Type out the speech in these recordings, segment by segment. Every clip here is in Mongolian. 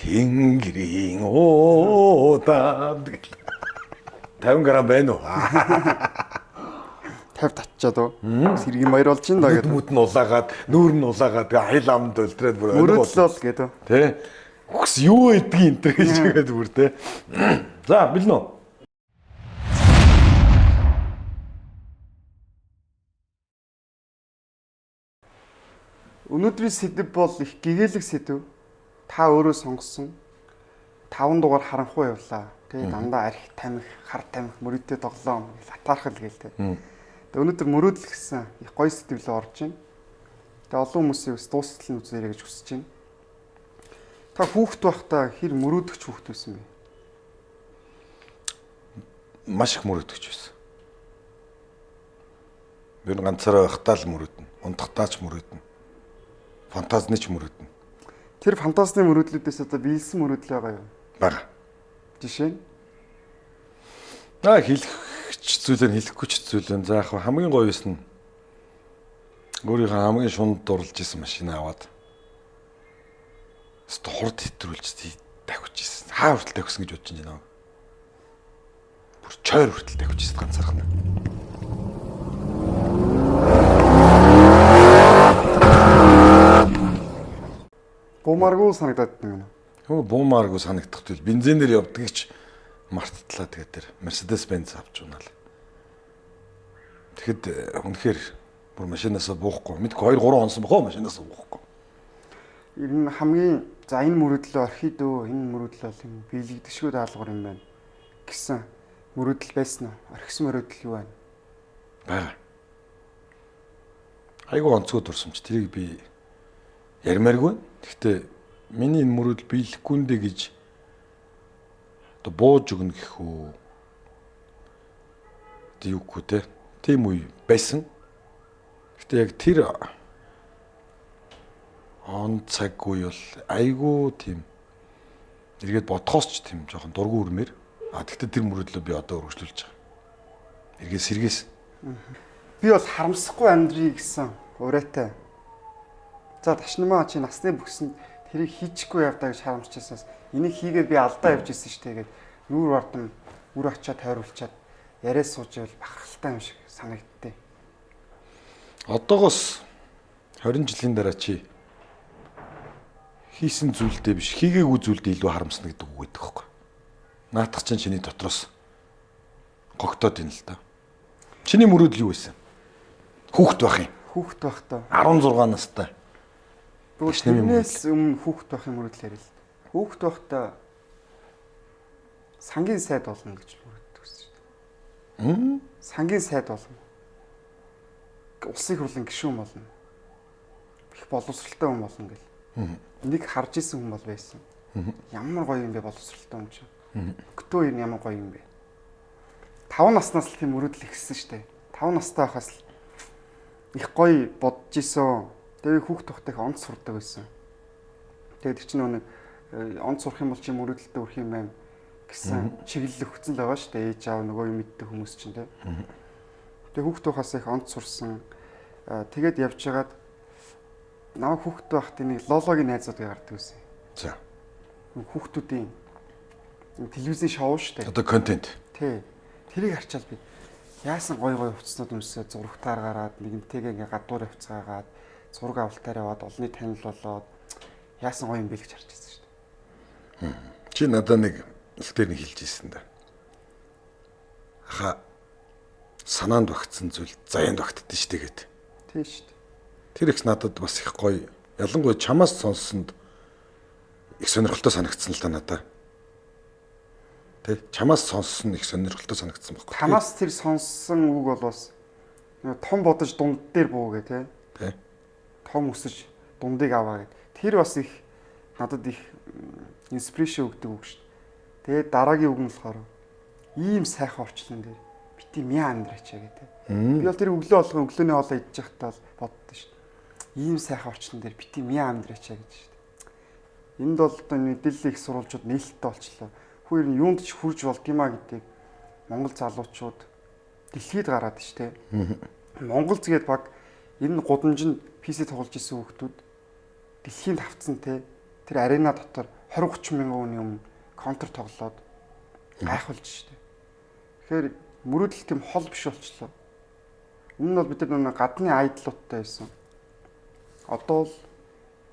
Тэнгэрийн уудад гэл. 50 грамм байна уу? 50 татчаад уу? Сэргийн баяр болж байна даа гэдэг. Нүд нь улаагаад, нүүр нь улаагаад тэгээ аял амд өлтрээд бүр мөрөөдлөө л гэдэг. Тэ. Үхс юу гэдгийг энэ төр гэж тэгээд бүр тэ. За, бэлэн үү? Өнөөдрийн сэдэв бол их гэгээлэг сэдэв. Та өөрөө сонгосон 5 дугаар харанхуй явлаа. Тэгээ дандаа арх тамхи, хар тамхи, мөрөдтэй тоглоом гэл атаархал гээл тэ. Тэгээ өнөөдөр мөрөөдөл гэсэн их гоё сэдэв лөө орж байна. Тэгээ олон хүмүүсийн бас дуустал нь үзээрэй гэж хүсэж байна. Та хүүхэд байхдаа хэр мөрөөдөгч хүүхэд байсан бэ? Маш их мөрөөдөгч байсан. Би ганцаараа байхдаа л мөрөөднө. Унтахтаа ч мөрөөднө. Фантазны ч мөрөөднө. Тэр фантазны мөрөөдлүүдээс одоо биелсэн мөрөөдөл байгаа юу? Бага. Жишээ нь? Аа хэлэх ч зүйл нь хэлэхгүй ч зүйл нь. За яг хамгийн гоё байсан нь өөрийнхөө хамгийн шунд дурлж исэн машина аваад өстө хурд хэтрүүлж давхиж исэн. Хаа хүртэл давхисан гэж бодож байна. Бүр чойр хүртэл давхиж исэн ганцаархан. Буумааргүй санагдаад байна. Хөө буумааргүй санагдах зүйл бензинээр явдгийг ч марттлаа тэгээд тэр Mercedes Benz авч унаал. Тэгэхэд үнэхээр бүр машинаасаа буухгүй. Мэдгүй 2 3 онсон бохоо машинаасаа буухгүй. Ер нь хамгийн за энэ мөрөөдлөө орхий дөө, энэ мөрөөдөл бол юм биелэгдэшгүй даалгавар юм байна гэсэн мөрөөдөл байсан уу? Орхисон мөрөөдөл юу байна? Бага. Айгу онцгой дурсамж тэрийг би ярмааргүй. Гэхдээ миний энэ мөрөөдөл биелэхгүй нэ гэж одоо бууж өгнө гэх үү? Одоо юу гэхгүй те. Тийм үе байсан. Гэхдээ яг тэр он цаг үе бол айгүй тийм эргээд бодхоос ч тийм жоохон дургу үрмээр. А тэгтээ тэр мөрөөдлөө би одоо өргөжлүүлж байгаа. Эргээ сэргээс. Би бол харамсахгүй амьдрий гэсэн урайтай. За ташнамаа чи насны бүксэнд тэрийг хийчихгүй явдаа гэж харамсчихсаас энийг хийгээд би алдаа явж исэн шүү дээ гэд нүүр бардам үр ачаад тойруулчаад яриа сууж ивэл бахархалтай юм шиг санагдтыг. Одоогоос 20 жилийн дараа чи хийсэн зүйлдээ биш хийгээгүй зүйлдээ илүү харамсна гэдэг үг байдаг хөөхгүй. Наатах чинь чиний дотроос гогтоод байна л да. Чиний мөрөөдөл юу байсан? Хүүхэд байх юм. Хүүхэд байхдаа 16 настай. Тэрнээс өмнө хүүхэд байх юм мөрөөдөл яриа л. Хүүхэд байхдаа сангийн сайд болно гэж мөрөөддөг гэсэн шүү дээ. Сангийн сайд болно. Улсын хурлын гишүүн болно. Их боловсралтай хүн болно гэл. Нэг харж исэн хүн бол байсан. Ямар гоё юм бэ боловсралтай хүн чинь. Өгтөө юм ямар гоё юм бэ. 5 наснаас л тийм мөрөөдөл ихсэн шүү дээ. 5 настай байхаас л их гоё бодож исэн. Тэгээ хүүхд тухтай их онц сурдаг байсан. Тэгээд тэр чинь нэг онц сурах юм бол чи мөрөөдөлтөд өрөх юм байна гэсэн чиглэл өгсөн л байгаа шүү дээ. Ээж аав нөгөө юм мэддэг хүмүүс чинь тэ. Тэгээ хүүхд тухаас их онц сурсан. Тэгээд явж байгаад намайг хүүхд байхад нэг Лологийн найзууд гардаг байсан. За. Хүүхдүүдийн телевизийн шоу шүү дээ. Одоо контент. Тий. Тэрийг харчаал би яасан гой гой хувцснууд өмсөө зурагтаар гараад нэгнтэйгээ ингээ гадуур явцгаагаад зураг авалтаар яваад олонний танил болоод яасан гоё юм бэ гэж харж байсан шүү дээ. Чи надад нэг ил дээр нэг хэлж ирсэн да. Аха санаанд багтсан зүйл заяанд багтдээ шүү дээ гэд. Тийм шүү дээ. Тэр их надад бас их гоё. Ялангуяа чамаас сонссонд их сонирхолтой санагдсан л да надад. Тэ чамаас сонссон их сонирхолтой санагдсан байхгүй. Танаас тэр сонссон үг бол бас том бодож дунд дээр буу гэ тэ. Тэ. Том өсөж дундыг аваа гэд. Тэр бас их надад их инспирэшн өгдөг үг шүү дээ. Тэгээд дараагийн үг нь болохоор ийм сайхан орчлон дээр бити мяа амьдраач гэ тэ. Би бол тэр өглөө болгон өглөөний хоолоо идэж байхдаа л боддоо шүү дээ. Ийм сайхан орчлон дээр бити мяа амьдраач гэж шүү дээ. Энд бол одоо мэдээлэл их сурвалжууд нээлттэй болчлоо. Хүү ер нь юунд ч хүрж болдгиймаа гэдгийг Монгол залуучууд дэлхийд гараад шүү дээ. Монгол згээд баг энэ гудамжинд PC тоглож исэн хүүхдүүд дэлхийн тавцсан те тэр арена дотор 20 30 мянган хүний өмнө контр тоглоод гайхуулж штэ. Тэгэхээр мөрөөдөл тийм хол биш болчлоо. Өмнө нь бол бид нар гадны айдлуудтай байсан. Одоо л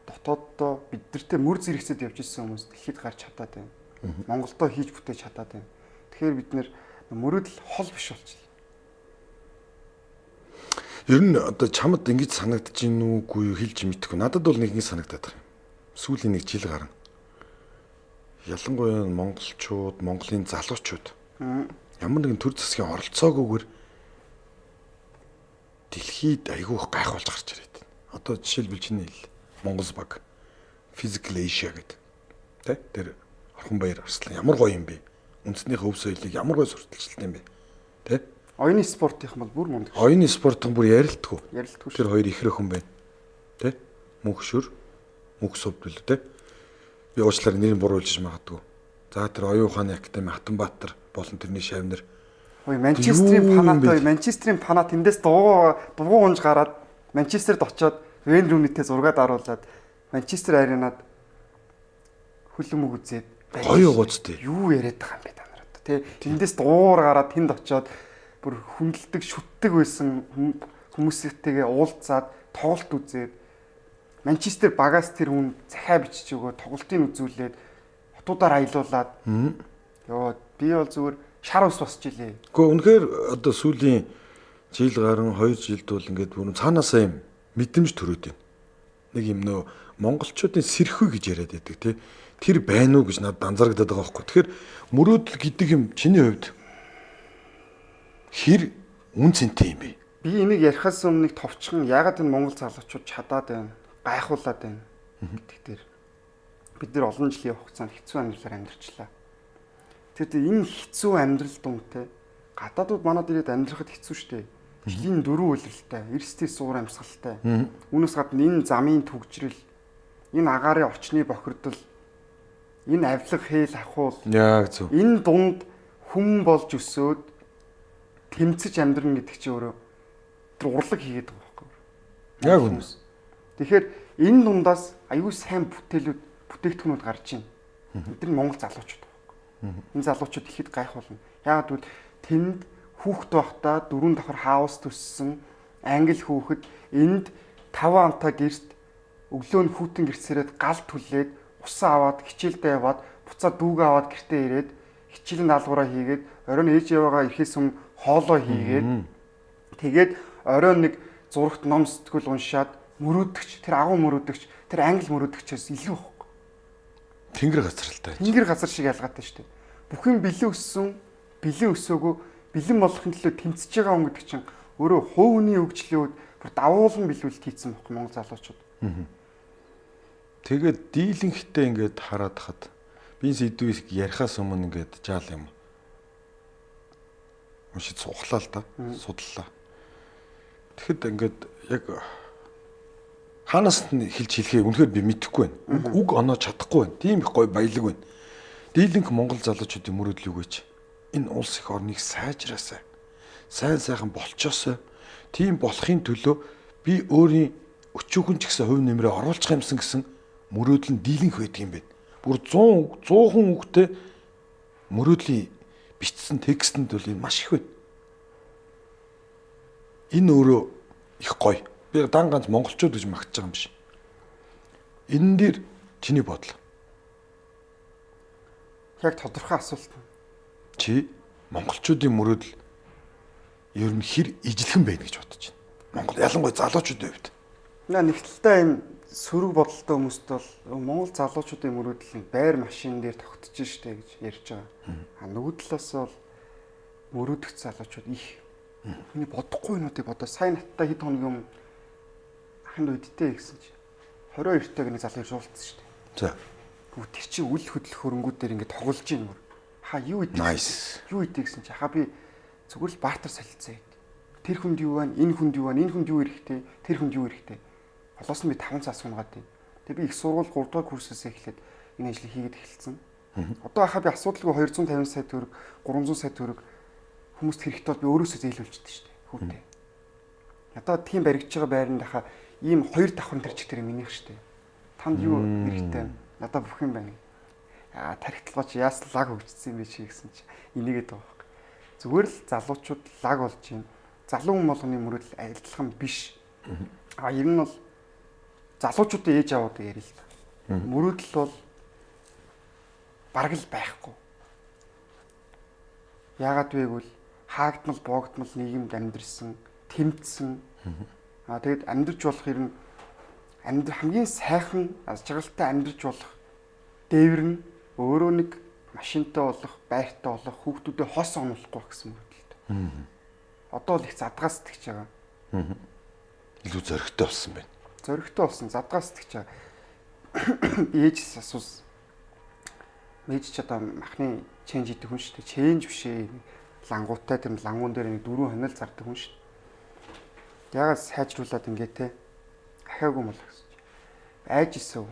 дотооддоо бидэртэй мөр зэрэгцэд явж исэн хүмүүс дэлхийд гарч чадаад байна. Монголдоо хийж бүтээж чадаад байна. Тэгэхээр бид нэр мөрөөдөл хол биш болчихлоо. Ер нь одоо чамд ингэж санагдаж гин үгүй юу хэлж мэдэхгүй. Надад бол нэг ингэ санагдаад байгаа юм. Сүүлийн нэг жил гарan. Ялангуяа монголчууд, Монголын залуучууд ямар нэгэн төр засгийн оролцоогүйгээр дэлхийд айгүйх гайхуулж гарч ирээд байна. Одоо жишээлбэл чиний хэл Монгол баг Physical Asia гэдэг. Тэ? Тэр Орхон Баяр Арслан ямар гоё юм бэ? Үндснийхээ өв соёлыг ямар гоё сурталчилт юм бэ? Тэ? Оюуны спортынх бол бүр мундаг. Оюуны спортын бүр ярилтгүй. Ярилтгүй. Тэр хоёр ихэр охин байна. Тэ? Мөнх шүр, мөнх сувд билүү тэ? Би уучлаарай нэрийг буруулж магадгүй. За тэр оюун ухааны академи Хатанбаатар болон тэрний шавнар. Ой, Манчестерийн фанат, ой, Манчестерийн фанат тэндээс дугуй унж гараад Манчестерд очоод Вейн Рүүнитэй зураг даруулаад Манчестер аренад хөлөмөг үзээд гоё гоцтой. Юу яриад байгаа юм бэ та нар одоо тий? Тэндээс дугуур гараад тэнд очоод бүр хүндэлдэг, шүтдэг байсан хүмүүстэйгээ уулзаад тоглолт үзээд Манчестер багаас тэр хүн захиа бичиж өгөө тоглолтыг үзүүлээд хотуудаар аялуулад ёо би бол зүгээр шар ус босч илээ. Гэхдээ үнэхээр одоо сүүлийн жил гарan 2 жилд бол ингээд бүр цаанаасаа юм мэдрэмж төрөөд байна. Нэг юм нөө монголчуудын сэрхүү гэж яриад байдаг тий. Тэр байна уу гэж надад анзаарагдаад байгаа байхгүй. Тэгэхээр мөрөөдөл гэдэг юм чиний хувьд хэр үн цэнтэй юм бэ? Би энийг ярихаас өмнө нэг товчхон яагаад энэ монгол залуучууд чадаад байна, гайхуулаад байна гэдэг дээр бид нар олон жилийн хугацаанд хэцүү амьдралаар амьдарчлаа. Тэгэхээр энэ хэцүү амьдрал дундтэй гадаадууд манад ирээд амьдрахад хэцүү шттэ. Жилийн 4 улиралтай, эрсдэл суур амьсгалтай. Үүнээс гадна энэ замын түгжрэл, энэ агаарын орчны бохирдол, энэ авилга хээл ахуул. Яг зөв. Энэ дунд хүн болж өсөөд тэмцэж амьдрна гэдэг чинь өөрөө тэр урлаг хийгээд байгаа байхгүй юу? Яг үнэ. Тэгэхээр энэ дундаас аюу сайн бүтээлүүд, бүтээгдэхүүнүүд гарч байна. Бид нар монгол залуучууд байхгүй. Энэ залуучууд ихэд гайхуулна. Яагаад гэвэл тэнд хүүхэд байхдаа 4 давхар хаус төссөн англи хүүхэд энд 5 амтаа гэрт өглөө нь хүүтэн гэрсээрээд гал түлээд усан аваад хичээлдээ яваад буцаад дүүгээ аваад гэртээ ирээд хичээлийн даалгавраа хийгээд оройн ээж яваагаа ирэхээс өмнө хоолоо хийгээд тэгээд оройн нэг зурагт ном сэтгүүл уншаад мөрөөдөгч тэр агуу мөрөөдөгч тэр англи мөрөөдөгчөөс илүү байхгүй. Тэнгэр газралтай. Тэнгэр газар шиг ялгаатай шүү дээ. Бүх юм бэлэн өссөн, бэлэн өсөөгөө бэлэн болохын төлөө тэмцэж байгаа хүн гэдэг чинь өөрөө хувь хүний хөгжлийн үед бүр давуулан бэлүүлэлт хийцэн байхгүй монгол залуучууд. Тэгээд дийлэнхтэй ингээд хараад хад би сэдвийг ярихаас өмнө ингээд жаал юм. Уншиж сухлаа л да. Судлаа. Тэгэхэд ингээд яг хаанаас нь хэлж хэлхээ үнэхээр би мэдэхгүй байна. Үг оноо чадахгүй байна. Тийм их гоё баялаг байна. Дийлэнх монгол залуучуудын мөрөөдөл юу гэж энэ улс их орныг сайжраасай. Сайн сайхан болчоосой. Тийм болохын төлөө би өөрийн өчүүхэн ч гэсэн хувь нэмрээ оруулах юмсан гэсэн мөрөөдөл нь дийлэнх байдаг юм байна. Бүр 100 100 үгтэй мөрөөдлийн бичсэн текстэнд бол энэ маш их байна. Энэ өөрөө их гоё. Би дан ганц монголчууд гэж магтаж байгаа юм биш. Энэ дээр чиний бодол. Яг тодорхой асуулт. Чи монголчуудын мөрөөдөл ер нь хэр ижлэхэн байна гэж бодож байна. Монгол ялангуяа залуучуудын хувьд. Нэг талдаа юм сөрөг бодолтой хүмүүст бол монгол залуучуудын мөрөөдөл нь байр машин дээр тогтож штэ гэж ярьж байгаа. А нөгөө талаас бол мөрөөдөх залуучууд их. Миний бодохгүй юмнуудыг бодоо. Сайн надтай хэд хоногийн өмнө ахын үдтэй гэсэн чи 22 таг нэг залуу ирж уулзсан штэ. За. Тэр чи үл хөдлөх хөрөнгүүд дээр ингээд тоглож гин мөр. Ха юу идэх? Nice. Юу идэх гэсэн чи хаа би зүгээр л бартер солилцсон гэд. Тэр хүнд юу байна? Энэ хүнд юу байна? Энэ хүнд юу хэрэгтэй? Тэр хүнд юу хэрэгтэй? Олоос нь би 5 цаас унгаад байна. Тэгээ би их сургууль 3 дугаар курсээс эхлээд энэ ажлыг хийгээд эхэлсэн. Одоо хаа би асуудалгүй 250 сая төгрөг, 300 сая төгрөг хүмүүст хэрэгтэй бол би өөрөөсөө зээлүүлчихдэг шүү дээ. Хүүтэй. Одоо тийм баригдж байгаа байранд хаа ийм хоёр давхрын тэр чиг тэр минийх шүү дээ. Танд юу хэрэгтэй вэ? Надад бүх юм байна. Тархиталгаа чи яасан лаг хөгжсөн юм бэ чи гэсэн чи энийгээд байгаа байхгүй. Зүгээр л залуучууд лаг болж байна. Залуу хүн болгоны мөрөөдөл адилхан биш. А ер нь бол залуучуудын ээж аваадыг ярил л да. Мөрөөдөл бол бараг л байхгүй. Яагаад вэ гэвэл хаагдмал, боогдмал нийгэмд амьдрсан, тэмцсэн. Аа тэгэд амьдрч болох ер нь амьдр хамгийн сайхан, аз жаргалтай амьдрч болох дээвэр нь өөрөө нэг машинтай болох, байртай болох, хүүхдүүдэд хос онуулахгүй гэсэн мөрөөдөлтэй. Одоо л их задгаа сэтгэж байгаа. Илүү зоригтой болсон байна. Зоригтой болсон, задгаа сэтгэж байгаа. Би ээжээс асуусан. Мэж ч одоо махны ченж идэх хүн шүү дээ. Ченж биш ээ. Лангуутай тэр лангуун дээр нэг 4 хонол зардаг хүн шүү дээ. Яагаад сайжруулад ингээ те? Ахиагүй юм бол гэсэн чи. Айж исэн.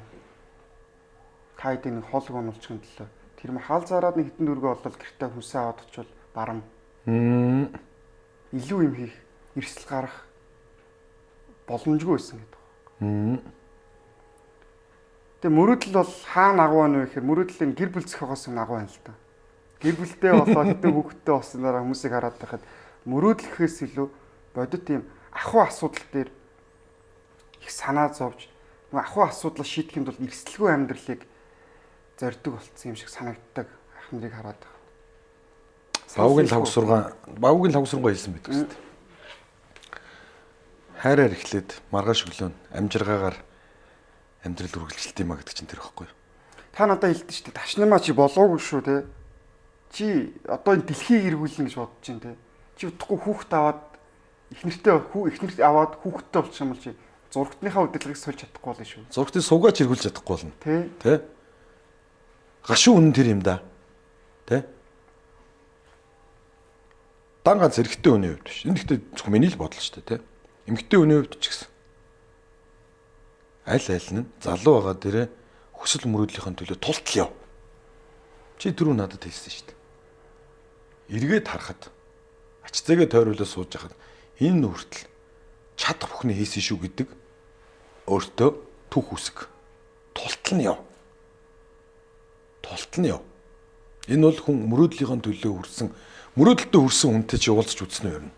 Та хэдийн нэг хоолыг онуулчихын төлөө тэр м хаал зараад нэг хитэн дөргөө олвол гэртээ хүсээ аваад очивол барам. Илүү юм хийх, эрсэл гарах боломжгүй байсан гэдэг байна. Тэгээ мөрөөдөл бол хаана агуу байна вэ гэхээр мөрөөдөл нь гэр бүл зохиогоос юм агуу байна л да. Гэр бүлтэй болоод хэдэн хүүхэдтэй болсон дараа хүмүүсийг хараад байхад мөрөөдөл гэхээс илүү бодит юм ахуй асуудал дээр их санаа зовж нөгөө ахуй асуудлаа шийдэхин тулд эрсдэлгүй амьдралыг зорддог болцсон юм шиг санагддаг ах нарыг хараад байгаа. Бавгийн лавг сургаа хэлсэн байдаг шүү дээ. Хайраар эхлээд маргааш өглөө нь амжиргаагаар амьдрал үргэлжилт юм а гэдэг чинь тэр байхгүй юу? Та надад хэлдэ шүү дээ. Ташнамаа чи болоогүй шүү те. Чи одоо энэ дэлхийг эргүүлнэ гэж бодож чинь те. Чи удахгүй хүүхд аваад эхнэртэй эхнэр аваад хүүхэдтэй болчих юм бол чи зурагтныхаа удирдлагыг сольж чадахгүй болно шүү. Зурагтын сувгаач эргүүлж чадахгүй болно. Тэ. Тэ. Гашуун үнэн тэр юм да. Тэ. Дан ганц эрэгтэй хүний хувьд биш. Энэ гэхдээ зөвхөн миний л бодол шүү дээ, тэ. Эмэгтэй хүний хувьд ч гэсэн аль аль нь залуу байгаа дээрээ хүсэл мөрөөдлийнхөө төлөө тултал яв. Чи түрүү надад хэлсэн шүү дээ. Эргээд харахад ач зээгээ тойруулаад сууж хахад энэ хүртэл чадах бүхний хийсэн шүү гэдэг өөртөө түүх үсэг. Тултал нь яв. Тултал нь яв. Энэ бол хүн мөрөөдлийнхөө төлөө хүрсэн, мөрөөдөлтөд хүрсэн хүнтэй чи уулзч үзсэн үү ер нь?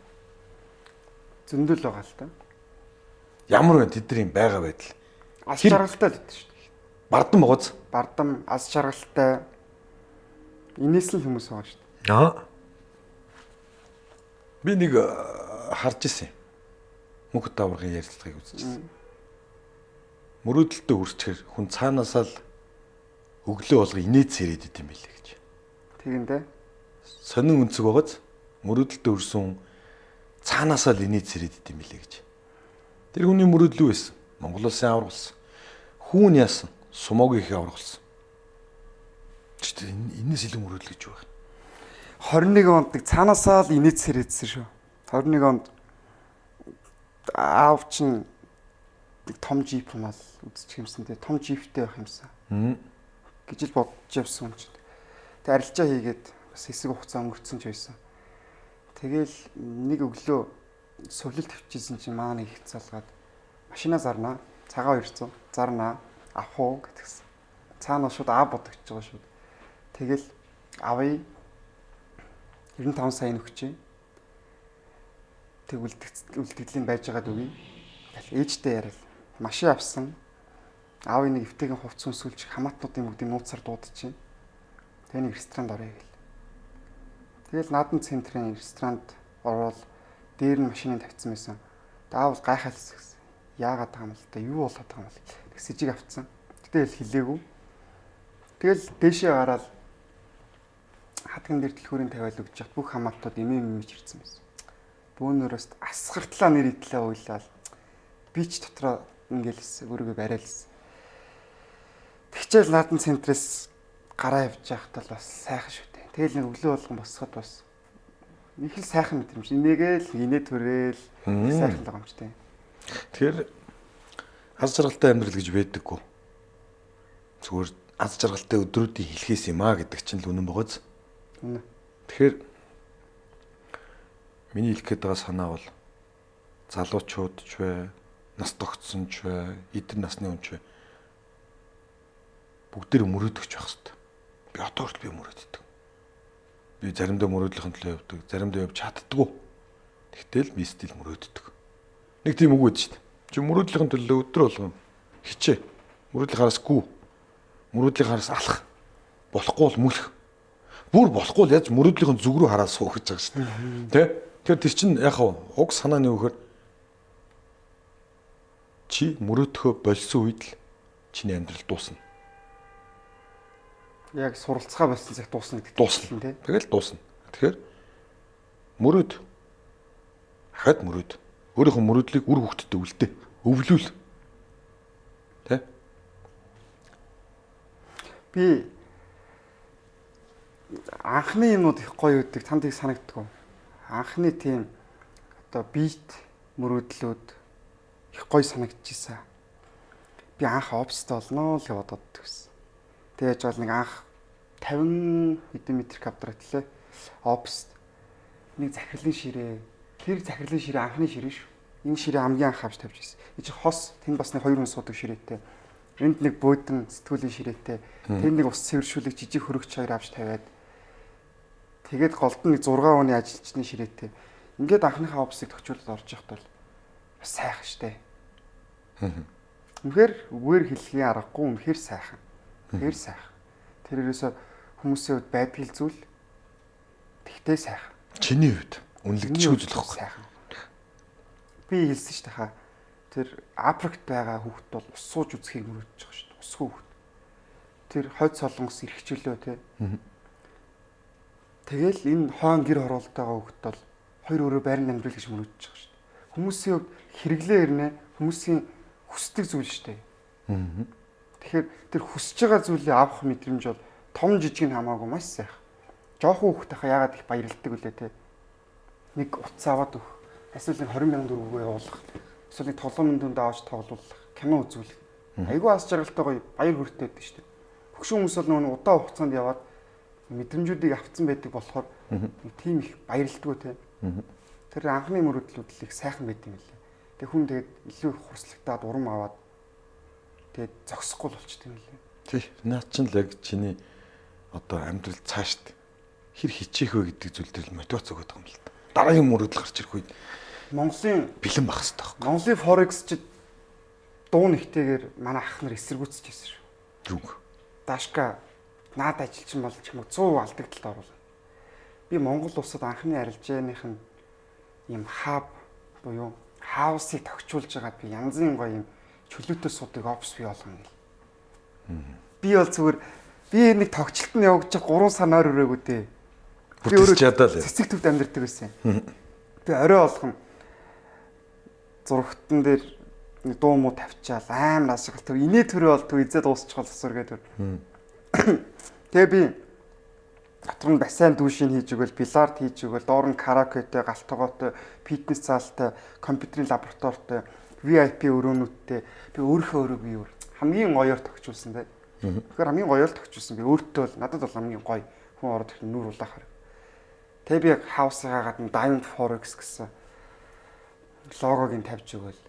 Зөндөл байгаа л та. Ямар вэ тэдний байгаа байдал? Аз жаргалтай л гэдэг шүү дээ. Бардам богоц. Бардам, аз жаргалтай. Инээс л хүмүүс байгаа шүү дээ. Аа. Би нэг харж ирсэн юм. Мөнх даврагын ярилцлагыг үзчихсэн. Мөрөөдөлтөд хүрчээр хүн цаанаасаа л өглөө болго инээд сэрээд идэм билээ гэж. Тэгэн дээ. Сонин өнцөг байгааз мөрөөдөлтөд хүрсэн хүн цаанаасаа л инээд сэрээд идэм билээ гэж. Тэр хүний мөрөөдөл юу байсан? Монгол улсын аварга болсон. Хүүн яасан? Сумогийн их аварга болсон. Чи энэс илүү мөрөөдөл гэж юу байх? 21 онд нэг цаанаасаа л инээд сэрэдсэн шүү. 21 онд аав чинь нэг том джип мал үзчих юмсан те. Том джиптэй байх юмсан. Гэж л бодож явсан юм чинь. Тэг арилжаа хийгээд бас хэсэг хугацаа өнгөрцөн ч байсан. Тэгэл нэг өглөө сувлал тавьчихсан чинь маа нэг их залгаад машина зарнаа. Цагаан 200 зарнаа. Авах уу гэтгсэн. Цаана шууд аа бодогдож байгаа шууд. Тэгэл авъя. 95 сая нөхчээ. Тэг үлдэгдлийн байж байгаад үгүй. Тэгэл ээжтэй яриад машин авсан. Аавын нэг эвтэйхэн хувцас өмсүүлж хамаатнуудын бүгдийг нууцаар дуудчихээн. Тэгээ нэг ресторанд орё гэл. Тэгэл Надан центрийн ресторанд орвол дээр нь машиныг тавьсан байсан. Даавал гайхаалсан гэсэн. Яагаад байгаа юм л та юу болоод байгаа юм бол. Тэг сэжиг авцсан. Гэтэл хэлээгүй. Тэгэл дээшээ гараад хатган дээр дэлгүүрийн тавиал өгч яхад бүх хамаатнууд эмээ эмээж ирсэн байсан. Бөөнөрөөс асгартлаа нэр идлээ уйлал. Би ч дотроо ингээл өөрийгөө бариалсан. Тэгчээл Надан центрээс гараа явж байхад бол бас сайхан шүү дээ. Тэгэл нэг өглөө болгон босоход бас нэг л сайхан мэдрэмж. Инээгээл инээ төрээл сайхан л байгаа юм ч тийм. Тэгэхээр аз жаргалтай амьдрал гэж байдаггүй. Зүгээр аз жаргалтай өдрүүдийн хэлхээс юм а гэдэг чинь л үнэн богоз. Үнэн. Тэгэхээр миний хэлэх гээд байгаа санаа бол залуучууд ч бай, нас тогтсон ч бай, эдгээр насны хүн ч бай бүгдээр мөрөөдөгч байх хэрэгтэй. Би одоо хүртэл би мөрөөддөг. Би заримдаа мөрөөдлийн төлөө явдаг, заримдаа явж чаддаггүй. Тэгтэл би стил мөрөөддөг. Нэг тийм үг өгдөө шүү дээ. Чи мөрөөдлийн төлөө өдөр болгон хичээ. Мөрөөдлийн хараас гүү. Мөрөөдлийн хараас алах. Болохгүй бол мүлх. Бүр болохгүй л яаж мөрөөдлийн зүг рүү хараад суух гэж байгаа шүү дээ. Тэ? Тэгэхээр тэр чинь яг уг санааны үгээр чи мөрөөдөхөө болсон үед л чиний амьдрал дуусна. Яг суралцгаа болсон цаг дуусна гэдэг. Дуусна тий. Тэгэл дуусна. Тэгэхээр мөрөөд хахад мөрөөд. Өөрийнхөө мөрөөдлийг үр хөвгтөд үлдээ. Өвлүүл. Тэ? Би анхны юмнууд их гоё өгдөг. Танд их санагддаг. Анхны тийм одоо бит мөрөөдлүүд их гоё санагдчихсан. Би анх оффисд болно л гэж бодоод гэсэн. Тэгээд жол нэг анх 50 хэдэн метр квадрат лээ. Оффис нэг захирлын ширээ. Тэр захирлын ширээ анхны ширээ шүү. Энэ ширээ хамгийн анх авч тавьж ирсэн. Энэ чи хос тэнд бас нэг хоёр хүн суудаг ширээтэй. Энд нэг буудан сэтгүүлийн ширээтэй. Тэнд нэг ус цэвэршүүлэг жижиг хөрөгч хоёр авч тавиад. Тэгээд голд нь нэг 6 хүний ажилчны ширээтэй. Ингээд анхныхаа офисыг тохиолдолд орж явахад бол бас сайхан штэ. Үнэхээр үгээр хэлхийн аргагүй үнэхээр сайхан. Тэгэхээр сайхан. Тэр ерөөсө хүмүүсийн хувьд байдгал зүйл тэгтээ сайхан. Чиний хувьд үнэлэгдэж үзлэх сайхан. Би хэлсэн шүү дээ хаа. Тэр Африкт байгаа хүүхэд бол ус сууж үзхийг мөрөөдж байгаа шүү дээ. Усгүй хүүхэд. Тэр хойд солонгос эрхчлөө те. Тэгэл энэ хойн гэр хороолтойгоо хүүхэд бол хоёр өрөө байранд амьдрал гэж мөрөөдж байгаа шүү дээ. Хүмүүсийн хувьд хэрэглээ ирнэ. Хүмүүсийн хүсдэг зүйл шүү дээ. Тэгэхээр тэр хүсэж байгаа зүйлийг авах мэдрэмж бол том жижиг нь хамаагүй маш сайхан. Жохон хүүхэд хаа яагаад их баярлдаг вүлээ те. Нэг утас аваад өгөх, эсвэл нэг 20 мянган төгрөгөө явуулах, эсвэл нэг толгойн дүнд авч тоглуулах, кино үзүүлэх. Айгүй ас жаргалтай гоё баяр хүртэй байдаг шүү дээ. Хөгшин хүмүүс бол нөгөө удаан хугацаанд яваад мэдрэмжүүдийг авцсан байдаг болохоор нэг тийм их баярлдаггүй те. Тэр анхны мөрөөдлүүд л их сайхан байт юм лээ. Тэг хүн тэгээд илүү их хурцлагтаад урам аваад тэгээд зогсохгүй л болчт юм лээ. Тий. Наад чинь л яг чиний одоо амьдрал цаашд хэр хичээх вэ гэдэг зүйл дээр л мотивац өгöd байгаа юм л та. Дараагийн мөрөөдөл гарч ирэх үед Монголын бэлэн байх хэрэгтэй байхгүй. Монголын форекс чи дуу нэгтэйгээр манай ах нар эсэргүүцэж байсан шүү. Зүг. Дашка наад ажилчин бол ч юм уу 100% алдагдлалд оруулна. Би Монгол улсад анхны арилжааных нь ийм хаб буюу хаусыг тохижуулж байгаад би янзын гоё юм чөлөөтэй суудаг офис бий болгоно гэл. Би бол зүгээр би нэг тогтчлт нь явагдаж 3 сар нойр өрөөгөө дээ. Би өөрөө чадаал. Цэцэг төвд амьдардаг байсан. Би орой болгон зурагтан дээр нэг дуу муу тавьчаал амар асгаал төв инээ төрөө бол төв эзээ дуусчихвал асуургээ төр. Тэгээ би дотор нь бассейн дүүшийг хийж өгөөл, бильярд хийж өгөөл, доор нь караокетэй, галтгоотой, фитнес заалтай, компьютерийн лабораторитой, VIP өрөөнүүдтэй би өөрийнхөө өрөөг би өөр хамгийн гоёор тохижуулсан те. Тэгэхээр хамгийн гоёор тохижуулсан. Би өөртөө бол надад бол хамгийн гоё хүн ороод ирэх нүүр улаахаар. Тэгээ би хаусгаа гадна Diamond Forex гэсэн логог нь тавьж өгөөл.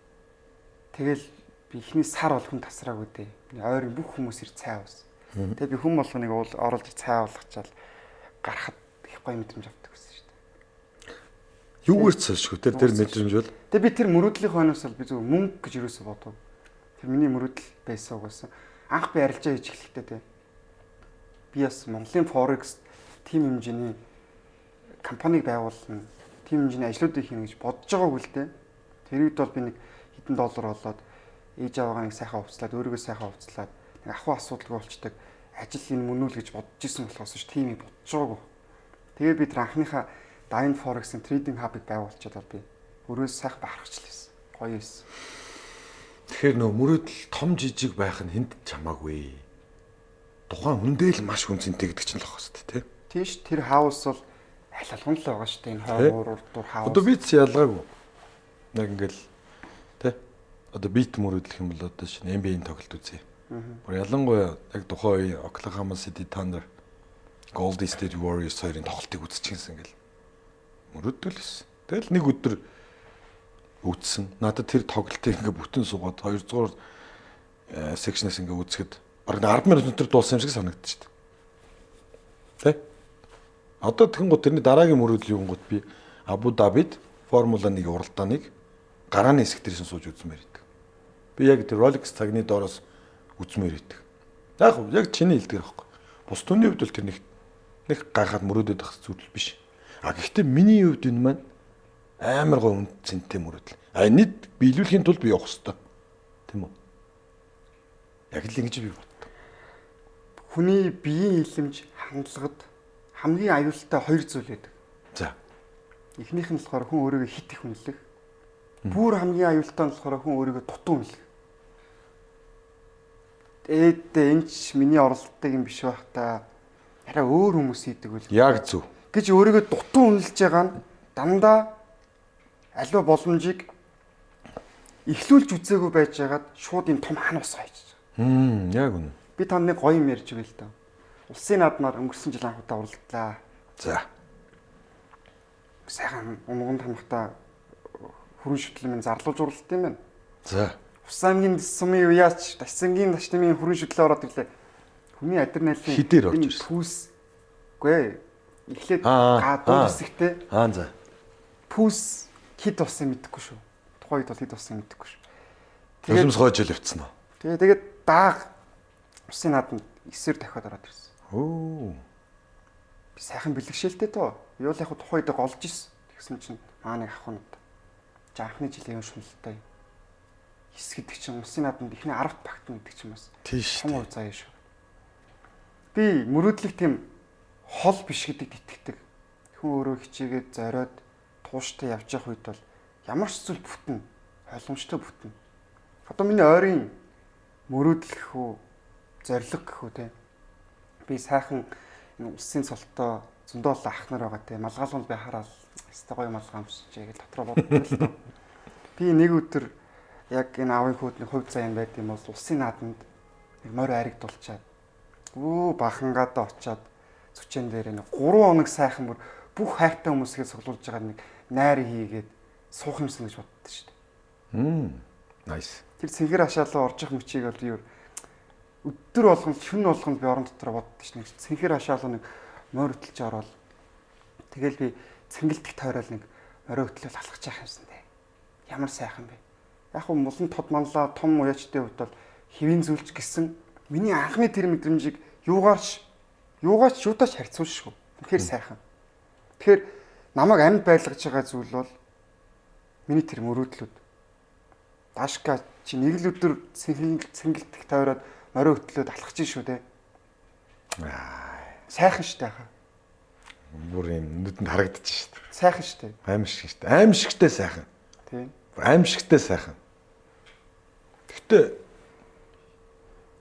Тэгэл би эхний сар бол хүн тасраагүй дээ. Ойрын бүх хүмүүс ир цай уусан. Тэгээ би хүн болгоныг оруулж цай уулгачаал гарахад их гоё мэдрэмж авдаг байсан шүү дээ. Юугаар ч салшгүй тэр мэдрэмж бол. Тэгээ би тэр мөрөөдлийн хойноос бол би зөвхөн мөнгө гэж юусоо бодов. Тэр миний мөрөөдөл байсан угаасаа. Анх би арилжаа хийж эхлэхдээ те. Би бас Монголын Forex тим хэмжээний компаниг байгуулна, тим хэмжээний ажлуудыг хийнэ гэж бодож байгаагүй л дээ. Тэр үед бол би нэг хэдэн доллар олоод ээж аваагаа нэг сайхан хувцлаад өөрийгөө сайхан хувцлаад нэг ахуй асуудалгүй болчдөг ажил энэ мөн үү л гэж бодож исэн болохоос ш тийм юм бодож байгаагүй. Тэгээ би тэр анхныхаа Diamond Forex-ийн trading hub-ыг байгуулчаад бол би өрөөс сайхан бахархчихлаа. Гоё байсан. Тэгэхээр нөө мөрөөдөл том жижиг байх нь хүнд ч хамаагүй. Тухайн хүндээ л маш хүнцэнтэй гэдэг чинь л ах хэвээр тий. Тийш тэр хаус бол аль алган л байгаа шүү дээ. Энэ хойгуур урдуур хаус. Одоо би ч ялгаагүй. Яг ингээл тий. Одоо бит мөрөөдлөх юм бол одоо шинэ NBA-ийн тоглолт үзье. Бүр ялангуяа яг тухайн үеийн Oklahoma City Thunder, Golden State Warriors хоёрын тоглолтыг үзчихсэн ингээл мөрөөдөл байсан. Тэгэл нэг өдөр үзсэн. Надад тэр тоглолтыг ингээ бүтэн суугаад 2 дугаар секшнээс ингээ үзэхэд бараг 10 минут өнтер дууссан юм шиг санагдчихэв. Одоо тэгэнгүүт тэрний дараагийн мөрөөдөл юунгууд би Абу Дабид Формула 1 уралдааныг гарааны хэсэг дээрсэн сууж үзмээр байдаг. Би яг тэр Rolex цагны доороос үзмээр байдаг. Яг яг чиний хэлдгээр байхгүй. Бус түүний хувьд бол тэр нэг гайхаад мөрөөдөд байх зүйл биш. А гэхдээ миний хувьд энэ маань амар гой үн цэнтэй мөрөөдөл. А энийг биелүүлэхийн тулд би явах хэрэгтэй. Тийм үү? Яг л ингэж би боддог. Хүний биеийн илэмж хандлагад хамгийн аюултай хоёр зүйл байдаг. За. Эхнийх нь болохоор хүн өөрийгөө хит их үнэлэх. Бүр хамгийн аюултай нь болохоор хүн өөрийгөө дутуу үнэлэх. Ээдээ энэ ч миний оролддог юм биш байх та. Арай өөр хүмүүс хийдэг үл. Яг зөв. Гэж өөрийгөө дутуу үнэлж байгаа нь дандаа аливаа боломжийг эхлүүлж үзээгүй байжгаад шууд юм том хан ус хайж байгаа. Яг үнэ. Би танд нэг гоё юм ярьж өгье л даа. Улсын наадмаар өнгөрсөн жил анх удаа уралдлаа. За. Сайхан унган тамхтай хүрэн шүтлэн минь зарлуулж уралдсан юм байна. За. Ус аймгийн сумын уяач Дашсангийн дашнамын хүрэн шүтлээ ороод ирлээ. Хүний адреналин хідээр орж ирсэн. Пүүс. Үгүй ээ. Эхлээд га дуу хэсэгтээ. Аа за. Пүүс хэд болсон мэдэхгүй шүү. Тухайн үед бол хэд болсон мэдэхгүй шүү. Тэгээд нулимс хойжол явцсан уу? Тэгээд дааг усын нааданд 9-ээр дахиад ороод ирсэн. Өө. Би сайхан бэлгшээлтэй тоо. Юу л яг тухайн үед голж ирсэн. Тэгсэн чинь маа нэг ах унад. Анхны жилийн шуналтай. 9 гэдэг чинь улсын нааданд эхний 10-т багтна гэдэг чинь бас тийм том заяа шүү. Би мөрөөдлөх тийм хол биш гэдэгт итгэдэг. Хүн өөрөө хичээгээд зориод тууштай явж явах үед бол ямар ч зүйл бүтнэ, ойлгомжтой бүтнэ. Одоо миний ойрын мөрөөдөл гэх үү, зорилго гэх үү те. Би сайхан энэ улсын цолтой зөндөө олон ах нар байгаа те. Малгаалганд би хараад өстой гоё малгай амсчээ гэж дотроо боддог л тоо. Би нэг өдөр яг энэ аавын хүүдний хувь заяан байд юм бол улсын нааданд нэг морь айрагдуулчаад бахангаадаа очиад зүчэн дээр нэг 3 хоног сайхан бүр бүх хайртай хүмүүсийг цуглуулж байгаа нэг найр хийгээд суух юмсан гэж боддоо шүү дээ. Nice. Тэр цэнхэр хашаалаа орж их мөчийг бол би өдөр болгон шөнө болгон би орон дотор боддоо шүү дээ. Цэнхэр хашаалаа нэг морь хөтөлж ороод тэгэл би цэнгэлдэх тойрол нэг морь хөтлөл алхаж явах юмсан дээ. Ямар сайхан бэ. Яг хөө мулан тод манлаа том уяачтай хувьд бол хэвийн зүйлч гэсэн миний анхны тэр мэдрэмжийг юугаарч юутаач харьцуулшгүй. Үнэхээр сайхан. Тэгэхээр намайг амьд байлгаж байгаа зүйл бол миний тэр мөрөөдлүүд. Дашка чи нэг л өдөр цэнгэлдэх тойроод морь хөтлөөд алхаж шүү дээ. Сайхан штэ хаа. Бүр юм нүдэнд харагдчих штэ. Сайхан штэ. Аимшиг штэ. Аимшигтэй сайхан. Тийм. Аимшигтэй сайхан. Гэхдээ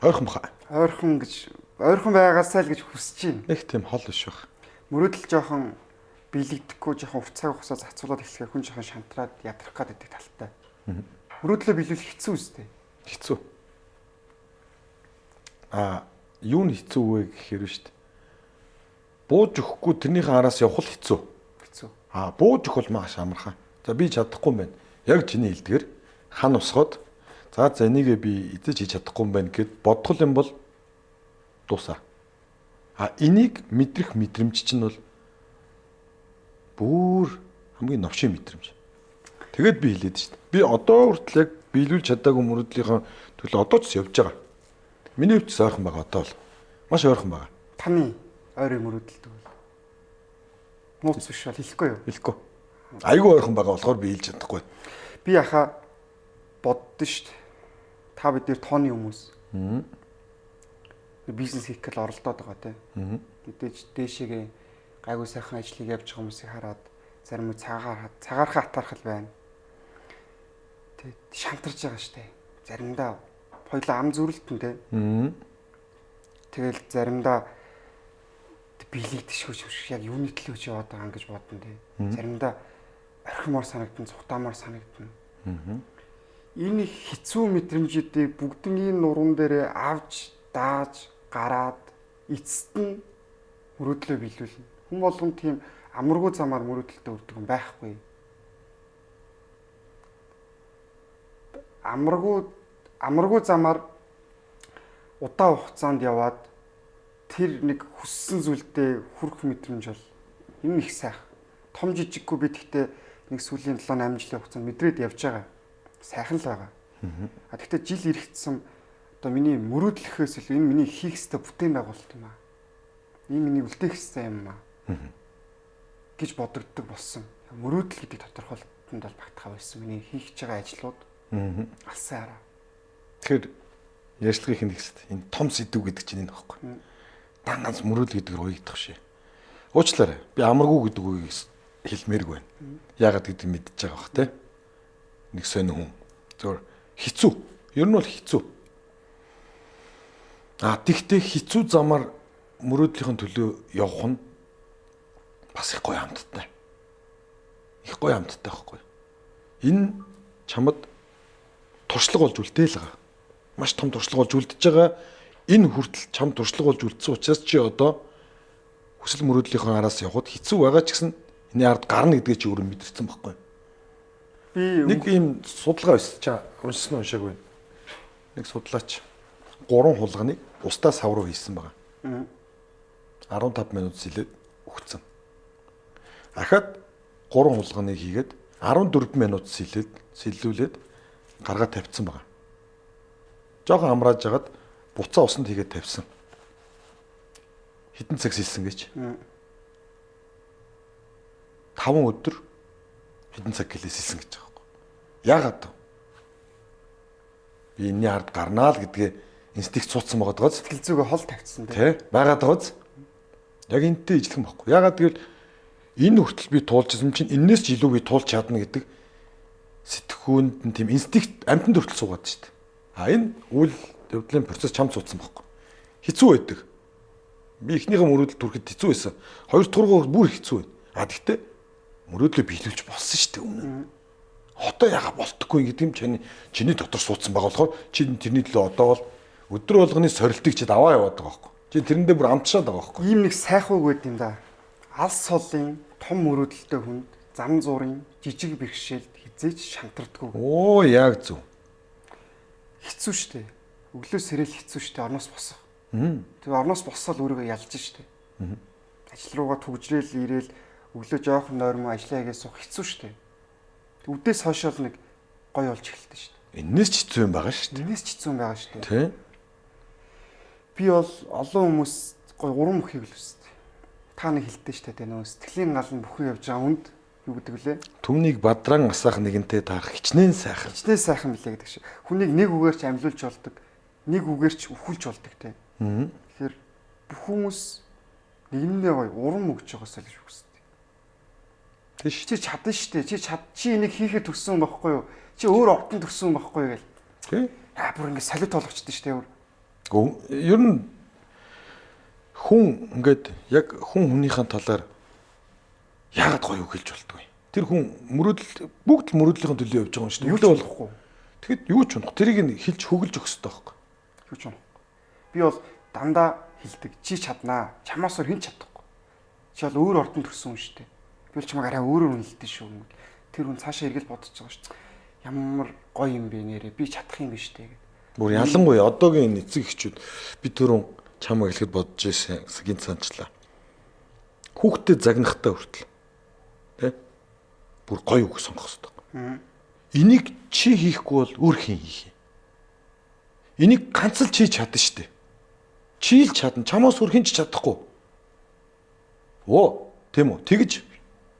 ойрхон баха. Ойрхон гэж ойрхон байгаасаа л гэж хүсэж байна. Нэг тийм хол биш байх. Мөрөөдөл жоохон биелэгдэхгүй жоохон урт цаг хугацаа зарцуулаад эхлэхээр хүн жоохон шантраад ядрах гад байдаг талтай. Мөрөөдлөө биелүүлэх хэцүү үстэй. Хэцүү. А юу нь хэцүү вэ гэхээр шүү дээ. Бууж өгөхгүй тэрнийхэн араас явах л хэцүү. Хэцүү. А бууж өгөх бол маш амархан. За би чадахгүй юм байна. Яг чиний хэлдгээр хан усгоод за энийгээ би эзэж хийж чадахгүй юм байна гэд бодгол юм бол дуусаа. А энийг мэдрэх мэдрэмж чинь бол бүр хамгийн новшийн мэдрэмж. Тэгээд би хэлээд шүү дээ. Би одоо хүртэл яг биелүүлж чадаагүй мөрөөдлийнхөө төлөө одоо ч явж байгаа. Миний хувьд ч ойрхон байгаа одоо л. Маш ойрхон байгаа. Таны ойрын мөрөөдөлдөг бол нууц биш бол хэлэхгүй юу? Хэлэхгүй. Айгүй ойрхон байгаа болохоор би хэлж чадахгүй. Би яхаа боддоо шүү дээ. Та бид нэр тооны хүмүүс. Бизнес хийх гэл оролдоод байгаа тийм. Мэдээж дээшээгээ гайгүй сайхан ажлыг явж байгаа хүмүүсийг хараад зарим үе цагаархаа атаархал байна. Тэг шантарч байгаа штэ. Заримдаа хоёлаа ам зүрэлтэн тэ. Тэгэл заримдаа биелэгдэшгүй шүү. Яг юуны төлөө ч яваад байгаа юм гэж бодно тэ. Заримдаа орхимоор санагдана, цухтаамаар санагдана. Энэ хэцүү мэдрэмжүүдийг бүгднгийн нуруунд дээрээ авч, дааж, гараад эцэст нь мөрөөдлөө биелүүлнэ. Хүн болгон тийм амаргүй замаар мөрөөдөлтөд өрдөг юм байхгүй. Амаргүй замаар удаан хугацаанд яваад тэр нэг хүссэн зүйлдээ хүрэх мэдрэмж бол Энэ их сайхан. Том жижиггүй би тэгтээ нэг сүүлийн 7 8 жилийн хугацаанд мэдрээд явж байгаа. Сайхан л байгаа. А тэгтээ жил ирэхтсэн одоо миний мөрөөдлөхөөс илүү энэ миний хийх ёстой бүтээн байгуулалт юм аа. Энэ миний үлдээх ёстой юм аа. Гэж бодогддог болсон. Мөрөөдөл гэдэг тодорхойлолтод бол багтахаа байсан. Миний хийх гэж байгаа ажлууд алсан араа. Тэгэхээр ярьцлагын нэг хэсэгт энэ том сэдв гэдэг чинь энэ багхгүй. Дан ганц мөрөөдөл гэдэг рүү уягдах шээ. Уучлаарай. Би амаргүй гэдэг үгийг хэлмээргүй байна. Яагаад гэдгийг мэдчихэж байгаа бах те. Нэг сонь хүн. Зөвөр хэцүү. Ер нь бол хэцүү. А тэгтээ хэцүү замаар мөрөөдлийн төлөө явах нь бас их гоё амттай. Их гоё амттай байхгүй. Энэ чамд туршлага болж үлдээл байгаа. Маш том туршлага болж үлдэж байгаа. Энэ хүртэл чам туршлага болж үлдсэн учраас чи одоо хүсэл мөрөөдлийнхөө араас явхад хэцүү байгаа ч гэсэн энэ ард гарна гэдгээ чи өөрөө мэдэрсэн байхгүй. Би нэг ийм судалгаа байсан. Ча уншсан уншаагүй. Нэг судлаач 3 хулганыг устдаа сав руу хийсэн байгаа. 15 минут сэлээд өгцөн. Ахаад 3 хулганыг хийгээд 14 минут сэлээд сэллүүлээд гаргаа тавьсан байгаа. Жохон амрааж жагаад буцаа усанд хийгээд тавьсан. Хэдэн цаг сэлсэн гэж? 5 өдөр хэдэн цаг гэлээ сэлсэн гэж байгаа байхгүй. Яагаад вэ? Би энэний ард гарнаа л гэдгээ инстинкт суудсан байгаа даа. Сэтгэл зүгээ хол тавьчихсан тий. Байгаад байгааз. Яг энэтэй ижилхэн байхгүй. Яагаад гэвэл энэ хүртэл би туулж исэн чинь энээс ч илүү би туулж чадна гэдэг сэтгхүүнд нь тийм инстинкт амьтанд хүртэл суугаад шүү дээ. А энэ үйл явдлын процесс чамд суудсан байхгүй. Хэцүү байдаг. Би эхнийхээ мөрөөдөл төрөхөд хэцүү байсан. Хоёр дахь бүр хэцүү байна. А тэгтээ мөрөөдлөө биелүүлж болсон шүү дээ өмнө. Одоо яга болтгүй гэдэг юм чиний дотор суудсан байгаа болохоор чи тэрний төлөө одоо бол өдөр болгоны сорилтыг чи даваа яваад байгаа байхгүй. Чи тэрэндээ бүр амтшаад байгаа байхгүй. Ийм нэг сайхан үг байд юм да. Алс сулын том мөрөөдөлтэй хүнд зам зуурын жижиг бэрхшээлд хизээч шантардаггүй. Оо яг зөв. Хэцүү шүү дээ. Өглөө сэрэл хэцүү шүү дээ. Орноос босох. Тэгээ орноос боссол өөрийгөө ялж шүү дээ. Ажил руугаа түгжрээл ирээл өглөө жоохон нойрмоо ажиллаа хийгээ суух хэцүү шүү дээ. Үдээс хойшоо л нэг гоё болж эхэлдэг шүү дээ. Энээс ч хэцүү юм байгаа шүү дээ. Энээс ч хэцүү юм байгаа шүү дээ. Тэ. Би бол олон хүмүүс гоё урам өгөхийг л хүсдэг. Та нэг хэлдэг шүү дээ. Нөө сэтгэлийн гал нь бүхэн явж байгаа хүнд юу гэдэг вүлээ? Түмнийг бадран асаах нэгэнтэй таарах хичнээн сайхан. Хичнээн сайхан билээ гэдэг шиг. Хүнийг нэг үгээр ч амьлуулж болдог, нэг үгээр ч өвхүүлж болдог те. Тэгэхээр бүх хүмүүс нэгэндээ гоё урам өгч байгаасаа л гэж хүсдэг. Тийш. Чи чадна шүү дээ. Чи чад чи энийг хийхэд төрсөн юм багхгүй юу? Чи өөр ордон төрсөн юм багхгүй юу гэл. Тий. Аа бүр ингэ салют болгочтой шүү дээ өөр. Ер нь хүн ингээд яг хүн хүнийхэн талаар яагаад гоё үг хэлж болдгоо юм. Тэр хүн мөрөөдөл бүгд л мөрөөдлийнхэн төлөө явж байгаа юм шүү дээ. Юу ч болохгүй. Тэгэхэд юу ч унах. Тэрийг нь хэлж хөглөж өгөх хэрэгтэй байхгүй. Юу ч унах. Би бол дандаа хэлдэг. Чи чаднаа. Чамаас өөр хэн чадахгүй. Чи бол өөр ордон төрсөн хүн шүү дээ. Би бол чамайг арай өөрөөр үнэлдэг шүү. Тэр хүн цаашаа эргэл бодож байгаа шүү дээ. Ямар гоё юм бэ нэрээ. Би чадах юм биш үү гэдэг. Бүр ялангуяа одоогийн энэ эцэг эхчүүд би түрүүн чамайг хэлэхэд бодож ирсэн гинт санчлаа. Хүүхдэд загнахтаа хүртэл тэ бүр гоё үг сонгох хэрэгтэй. Энийг чи хийхгүй бол өөр хэн хийх юм? Энийг ганц л чи чадна шүү дээ. Чи л чадна. Чамаас өөр хэн ч чадахгүй. Оо, тийм үү? Тэгж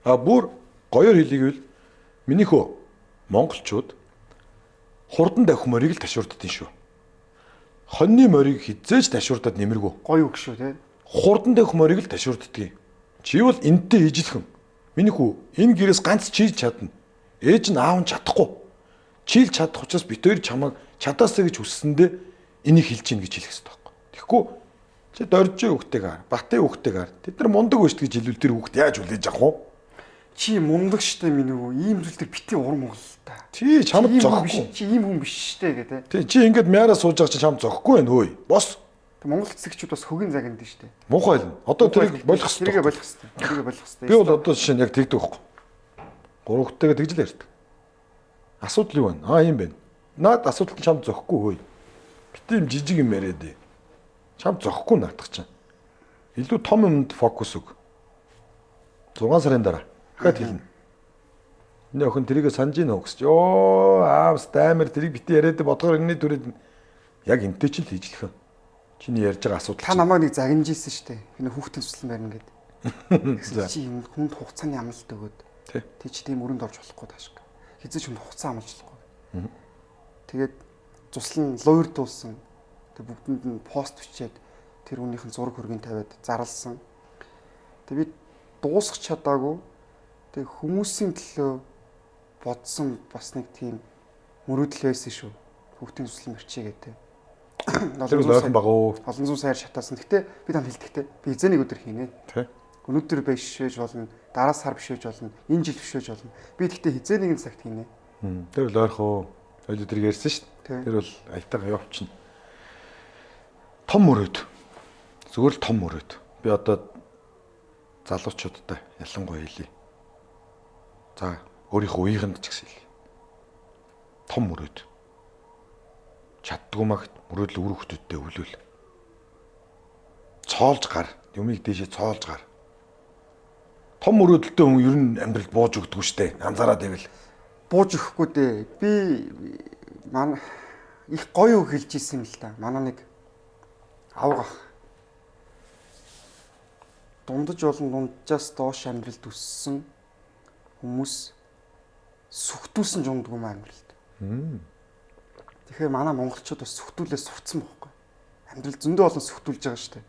а бүр гоёор хэлийгвэл минийхөө монголчууд хурдан давх морийг л ташуурддیں шүү. Хоньны морийг хизээж ташуурдаад нэмэргүй. Гоё үг шүү те. Хурдан давх морийг л ташуурддгийг. Чи бол энтэй ижилхэн. Миний хүү энэ гэрээс ганц чи чадна. Ээж нь аав нь чадахгүй. Чи л чадах учраас бит хоёр чамайг чадаасаа гэж хүссэндээ энийг хэлж гин гэж хэлэх хэрэгтэй байхгүй. Тэгэхгүй чи доржийн хүүхдийг аар, батын хүүхдийг аар. Тэд нар мундаг байж гэж хэлвэл тэр хүүхд яаж хүлээж авах вэ? Чи мундаг штэ минь үү? Ийм зүйл төр бити урам угал та. Чи чамд зогхгүй. Чи ийм хүн биш штэ гэдэг. Тий, чи ингээд мяараа сууж байгаа чи чамд зогхгүй байна хөөе. Бос. Монгол цэцэгчүүд бас хөгийн загнад штэ. Муухай л. Одоо тэрийг болох хэрэгтэй. Тэрийг болох хэрэгтэй. Тэрийг болох хэрэгтэй. Би бол одоо жишээ нь яг тэгдэг байхгүй. Гурав хүүхдтэйгээ тэгж л ярьдаг. Асуудал юу байна? Аа ийм байна. Наад асуудал нь чамд зогхгүй хөөе. Бити юм жижиг юм яриад. Чамд зогхгүй наадах чинь. Илүү том юмд фокус өг. 6 сарын дараа. Дахиад хэлнэ. Миний охин тэрийг санаж гин үү гэсэн. Йоо, аавс даймар тэрийг бити яриад бодгоор энэний түрээд яг энтэй ч л хийжлэх. Чиний ярьж байгаа асуудал. Та намайг нэг загинж ийсэн шүү дээ. Би нэг хүүхдийн цуслан барина гэд. Тэгсэн чи юм хүнд хугацааны амлалт өгөөд. Тэг чи тийм өрөнд орж болохгүй таашиг. Хизээ ч хүнд хугацаа амлаж болохгүй. Тэгээд цуслан луйрдуулсан. Тэг бүгдэнд нь пост бичээд тэр хүнийх нь зураг хөргийн тавиад зарлсан. Тэг би дуусгах чадаагүй. Тэг хүмүүсийн төлөө бодсон бас нэг тийм мөрөөдөл байсан шүү. Хүүхдийн цуслан барьчээ гэдэг. Тэр бол ойрхон баг уу. Олон зуун саяар шатаасан. Гэтэ би танд хэлдэхтэй. Би эзэн нэг өдөр хийнэ. Тэ. Өнөөдөр биш байж болно. Дараа сар биш байж болно. Энэ жил биш байж болно. Би тэгтээ хизээ нэгэн цагт хийнэ. Тэр бол ойрхон. Хоёул өдрийг ярьсан шүү дээ. Тэр бол аятайгаа явчихна. Том мөрөөд. Зүгээр л том мөрөөд. Би одоо залуучуудтай ялангуяа хэлье. За өөрийнхөө үеийнхэнд ч гэсэн хэлье. Том мөрөөд. Чаддгүй магт мөрөөдөл үр хүүхдүүдтэй өвлөөл. Цоолж гар, юмыг дээшээ цоолж гар. Том мөрөөдөлтэй хүн ер нь амьдралд бууж өгдөггүй штэ. Анзаараад байвал бууж өгөхгүй дээ. Би манай их гоё үг хэлж исэн юм л та. Манай нэг авга ах. Дундаж болон дунджаас доош амьдралд өссөн хүмүүс сүхтүүлсэн жундгүй юм амьдралд. Тэгэхээр манай монголчууд бас сүхтүүлээ сурцсан байхгүй. Амьдрал зөндөө олон сүхтүүлж байгаа шүү дээ.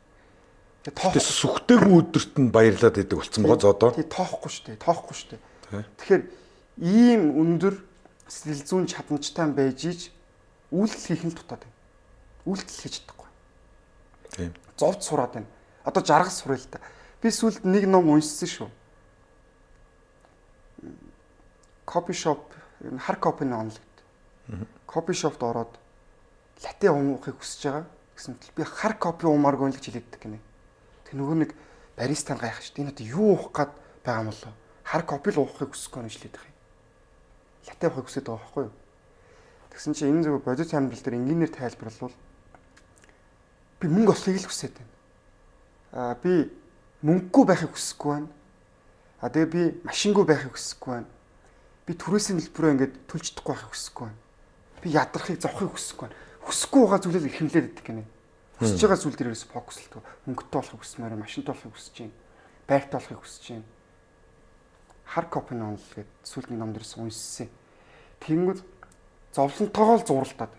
Тэгээ сүхтээгүй өдөрт нь баярлаад идэг болсон байгаа зодоо. Тий, тоохгүй шүү дээ. Тоохгүй шүү дээ. Тэгэхээр ийм өндөр сэтгэл зүйн чадамжтай байж ич үйлдэл хийх нь дутаад байна. Үйлдэл хийж чадахгүй. Тийм. Зовд сураад байна. Одоо жаргал суръя л та. Би сүүлд нэг ном уншсан шүү. Coffee shop, хар кофений онол гэдэг. Coffee shop-д ороод латте уухыг хүсэж байгаа гэсэн мэтэл би хар кофе уумааргүй л гэж хэлээддэг гинэ. Тэг нөгөө нэг баристан гайхах шүү дээ. Энэ одоо юу уух гээд байгаа юм болоо? Хар кофе л уухыг хүсэхгүй гэж хэлээд байгаа юм. Латте уухыг хүсэж байгаа байхгүй юу? Тэгсэн чинь энэ зөв бодит амьдрал дээр энгийнээр тайлбарлавал би мөнгө олохыг л хүсэж байна. Аа би мөнгөгүй байхыг хүсэхгүй байна. Аа тэгээ би машингүй байхыг хүсэхгүй байна. Би түрээсийн төлбөрөө ингээд төлж чадахгүй байхыг хүсэхгүй байна. Би ядрахыг зовхыг хүсэхгүй байна. Хүсэхгүй байгаа зүйлээ эрхэмлээд идэх гинэ. Хүсэж байгаа зүйл дээр ерөөс фокуслдаг. Мөнгөтэй болохыг хүсмээр, машинтай болохыг хүсэж байна. Байртай болохыг хүсэж байна. Хар кофений онол гэдэг сүүлд нэг ном дээрс уншсан. Тэнгүүд зовлонтойгоо л зуралтаад.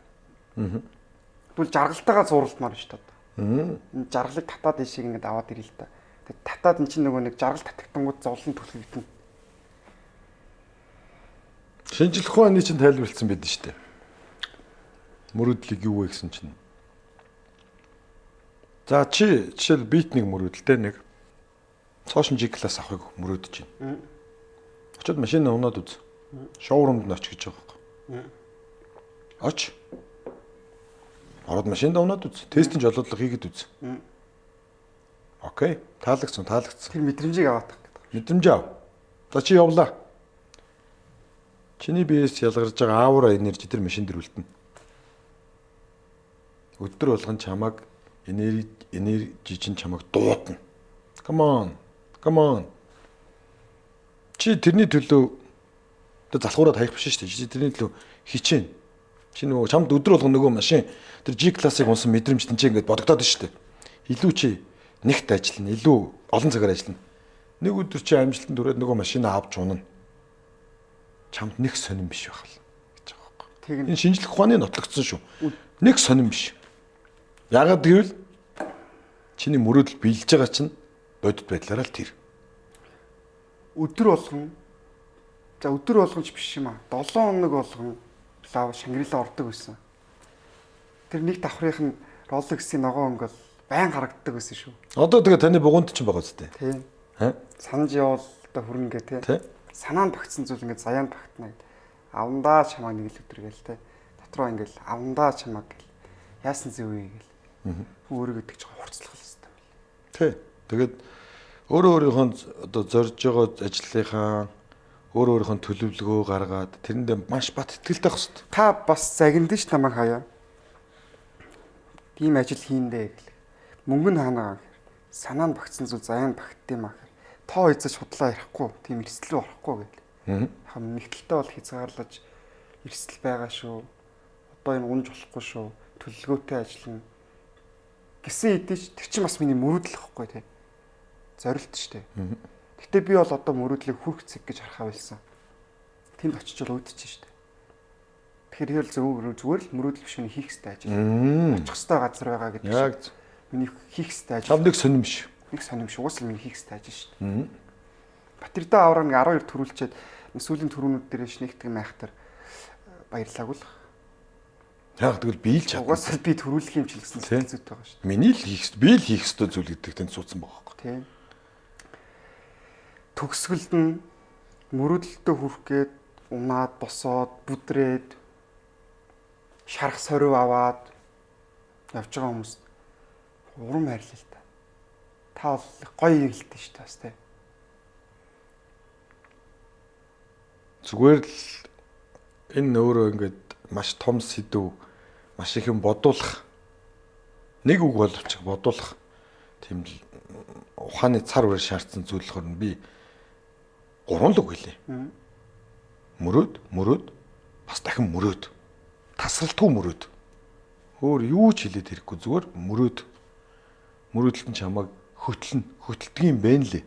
Тэгвэл жаргалтайгаа зуралтмаар шүү дээ. Энэ жаргалыг татаад ийшээ ингээд аваад ирэл л та. Тэгээд татаад эн чинь нөгөө нэг жаргал татагтангууд зовлон түлхэгдэнэ. Шинжлэх ухааны чинь тайлбарласан байдаг шүү дээ. Мөрөөдлийг юу вэ гэсэн чинь. За чи жишээл бит нэг мөрөөдөлтэй нэг цоошин G класс авахыг мөрөөдөж байна. Очоод машин унаад үз. Шоурумд нь оч гэж байгаа байхгүй. Оч. Ороод машинд унаад үз. Тестийн жолоодлого хийгээд үз. Окей. Таалагдсан, таалагдсан. Тэр мэдрэмжийг аваад тах гэдэг. Мэдрэмж ав. За чи явлаа. Чиний биеэс ялгарч байгаа аура энержи тэр машин дээр үлдэнэ. Өдөр болгон чамайг энержи чинь чамайг дуудана. Come on. Come on. Чи тэрний төлөө одоо залхуураад хаях биш шүү дээ. Чи тэрний төлөө хичээн. Чи нөгөө чамд өдөр болгон нөгөө машин тэр G классыг унсан мэдрэмж тэнцээ ингээд бодогдоод шүү дээ. Илүү чи нэгт ажиллана, илүү олон цагаар ажиллана. Нэг өдөр чи амжилтанд хүрээд нөгөө машинаа авч унана. Чамд нэг сонирн биш байх л гэж байгаа байхгүй. Энэ шинжлэх ухааны нотлогдсон шүү. Нэг сонирн биш. Яагаад гэвэл чиний мөрөөдөл биелж байгаа чинь бодит байдлаараа л тэр. Өдөр болгон за өдөр болгон ч биш юм аа. 7 хоног болгон лав Шангрила ордог байсан. Тэр нэг давхрынх нь Rolex-ийн ногоон өнгө бол байн харагддаг байсан шүү. Одоо тэгээ таны бугуунт чинь байгаа зү. Тийм. Хэ? Санаж явал одоо хүрнэ гэ тий. Санаанд багтсан зүйл ингээд заяанд багтана гэд. Авандаа чамаа нэг л өдөр гээл те. Дотроо ингээл авандаа чамаа гэл. Яасан зүв вэ гээл. Өөрийгөө тэгж хурцлах хэрэгтэй юм байна. Тий. Тэгээд өөрөө өөрийнхөө одоо зорж байгаа ажлынхаа өөрөө өөрийнхөө төлөвлөгөө гаргаад тэрэндээ маш бат итгэлтэй байх хэрэгтэй. Та бас загинд ш намайг хаяа. Тийм ажил хийндэ гэл. Мөнгө нь хаана байгаа гэхээр санаанд багтсан зүйл заяанд багтд юм аа гэхээр Тоо эзэж худлаа ярихгүй, тийм эрсдэл рүү орохгүй гэл. Яг нэг талдаа бол хязгаарлаж эрсдэл байгаа шүү. Одоо энэ унж болохгүй шүү. Төлөлгөөтэй ажиллана гэсэн хэдий ч тэр чинь бас миний мөрөөдөл гэхгүй тий. Зорилт шүү дээ. Гэтэ би бол одоо мөрөөдлийг хүрх цэг гэж харахаа болсон. Тэнд очиж бол үүдчихэж шүү дээ. Тэгэхээр хэл зүгээр л мөрөөдөл биш, миний хийх ёстой ажил. Очих ёстой газар байгаа гэдэг. Яг миний хийх ёстой ажил. Чам нэг сонирм биш. Нэг сонирм биш. Угсаал миний хийх ёстой ажил шүү дээ. Батэрдаа авраа нэг 12 төрүүлчээд сүүлийн төрүүнүүд дээр шнэгдэг майхтар баярлаагүй л. Яг тэгвэл би л чадна. Угаасаа би төрүүлэх юм чи гэсэн сэтгэл зүйт байгаа шүү дээ. Миний л хийх, би л хийх ёстой зүйл гэдэг тэнд суудсан байгаа байхгүй. Тийм. Төгсгөлд нь мөрөөдөлтөд хүрэх гээд унаад, босоод, бүдрээд шарах сорив аваад явж байгаа хүмүүс урам хайрлаа л та. Та бол гоё юм хэлдэг шүү дээ бас тий. Зүгээр л энэ өөрөө ингээд маш том сэдв, маш их юм бодуулах, нэг үг боловч бодуулах тийм л ухааны цар үр шаардсан зүйл болохоор би гурван л үг хэлье. Мөрөөд, мөрөөд, бас дахин мөрөөд. Тасралтгүй мөрөөд. Өөр юу ч хэлээд хэрэггүй, зүгээр мөрөөд. Мөрөөдөлт нь чамайг хөтлөн, хөтэлдэг юм бэ лээ.